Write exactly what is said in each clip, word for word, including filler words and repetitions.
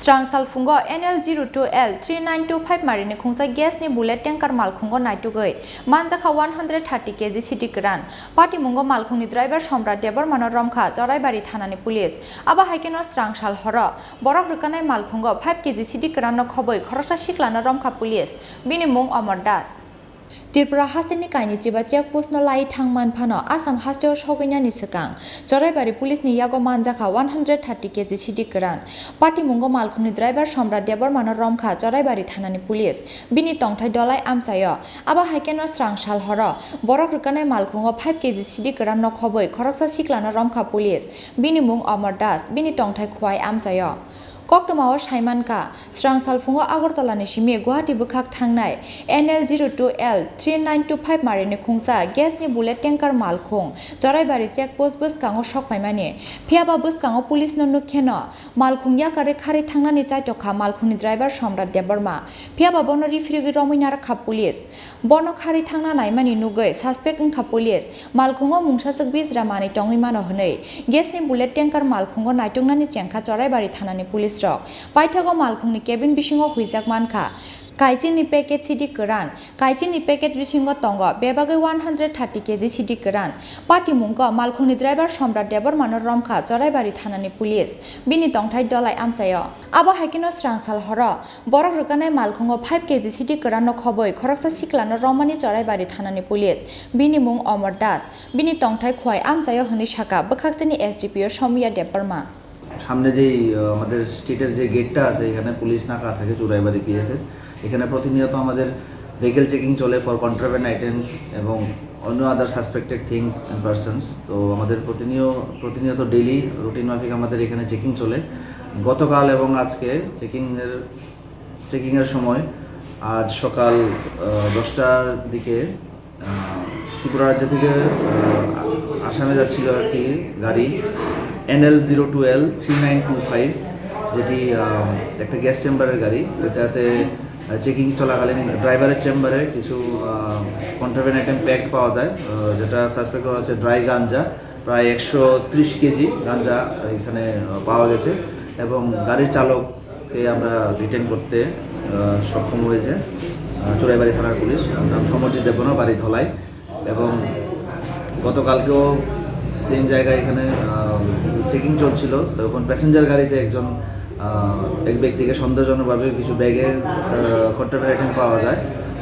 Srang salphungo N L zero two L three nine two five marini khungsa gas ni bullet tanker malkhungo naitugwi manjakha one hundred thirty K G sidi kwran. Patimungo malkhungni driver Somrat Debbarmano romkha Choraibari thanani police. Abo hai kheno srang sal horo borok rwkanai malkhungo five K G sidi kwranno khobwi khoroksa siklano romkha police. Bini mung Omor Das. Tripura hasteni kaini chiba check post no lai thang man phano Assam hasteo sogwinani swkang Choraibari police ni yago manjakha one hundred thirty K G sidi kwran. Patimungo malkhungni driver Somrat Debbarmano romkha Choraibari thanani police. Bini tongthai Dolai amchaio. Abo hai kheno srang sal horo borok rwkanai malkhungo five K G sidi kwranno khobwi khoroksa siklano romkha police. Bini mung Omor Das, bini tongthai Khowai amchaio. Koktwmao saimankha, srang salphungo Agartala ni simi Guwahati bwkhak thangnai N L zero two L three nine two five marini khungsa gas ni bullet tanker malkhung Choraibari check post bwskango sokpaimani. Phiyaba bwskango police no nukkheno malkhung yakarwi kharwi thangnani chaitokha malkhungni driver Somrat Debbarma. Phiyaba bono riphirigwi romwi narwkha police. Bono kharwi thangna naimani nugwi suspect wngkha police. Malkhungo mungsaswk bijra manwi tongwi mano hwnwi gas ni bullet tanker malkhungo naituknani chengkha Choraibari thanani police rok. Paithago malkhungni cabin bisingo huijak mankha kaichini packet sidi kwran. Kaichini packet bisingo tongo bebagwi one hundred thirty K G sidi kwran. Patimungko malkhungni driver Somrat Debbarmano romkha Choraibari thanani police. Bini tongthai Dolai amchaio. Abo hai kheno srang sal horo borok rwkanai malkhungo five K G sidi kwranno khobwi khoroksa siklano romani Choraibari thanani police. Bini mung Omor Das. Bini tongthai Khowai amchaio hwnwi sakha bwkhakseni S D P O Somiya Debbarma. সামনে যেই আহ, আমাদের স্ট্রিটের যে গেটটা আছে, এখানে পুলিশ নাকা থাকে চুরাইবাড়ি পিএস এর। এখানে প্রতিনিয়ত আমাদের ভেহিকল চেকিং চলে ফর কন্ট্রাব্যান্ড আইটেমস এবং অন্য আদার সাসপেক্টেড থিংস অ্যান্ড পারসনস। তো আমাদের প্রতিনিয়ত প্রতিনিয়ত ডেইলি রুটিন মাফিক আমাদের এখানে চেকিং চলে। গতকাল এবং আজকে চেকিং এর চেকিং এর সময় আজ সকাল আহ, দশটার দিকে আহ, ত্রিপুরা রাজ্য থেকে আহ, আসামে যাচ্ছিল একটি গাড়ি, N L zero two L three nine two five, যেটি আহ, একটা গ্যাস চেম্বারের গাড়ি। ওইটাতে চেকিং চলাকালীন ড্রাইভারের চেম্বারে কিছু কন্ট্রাব্যান্ড আইটেম প্যাকড পাওয়া যায়, আহ, যেটা সাসপেক্ট করা হচ্ছে ড্রাই গাঞ্জা, প্রায় একশো ত্রিশ কেজি গাঞ্জা এখানে আহ, পাওয়া গেছে। এবং গাড়ির চালককে আমরা ডিটেইন করতে আহ, সক্ষম হয়েছে আহ, চুরাইবাড়ি থানার পুলিশ। ওর নাম সমরজিৎ দেববর্মা, বাড়ি ধলাই। এবং গতকালকেও সেম জায়গায় এখানে চেকিং চলছিল, তখন প্যাসেঞ্জার গাড়িতে একজন আহ, এক ব্যক্তিকে সন্দেহজনকভাবে কিছু ব্যাগে কন্ট্রাব্যান্ড আইটেম পাওয়া যায়,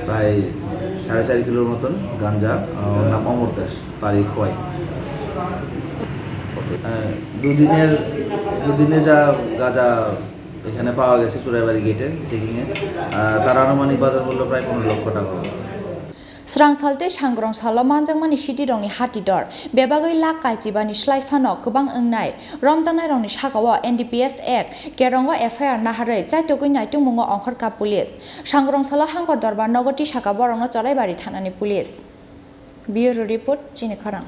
প্রায় সাড়ে চার কিলোর মতন গাঞ্জা। আহ, ওর নাম অমর দাস, বাড়ি খোয়াই। আহ, দুদিনের দুদিনে যা গাঁজা এখানে পাওয়া গেছে চুরাইবাড়ি গেটে চেকিংয়ে, আহ, তার আনুমানিক বাজার মূল্য প্রায় পনেরো লক্ষ টাকা হবে। Srang sal tei sangrong salo manjakmani city rokni hati dor bebagwi lakh kaichibani slai phano kwbang wngnai. Romjaknairokni sakao N D P S Act kerongo F I R naharwi chaitogwi naitungmungo ongkhorkha police. Sangrong salo hangkor dorbar nogo tisakha borokno Choraibari thanani police. Bureau report, Chini Khorang.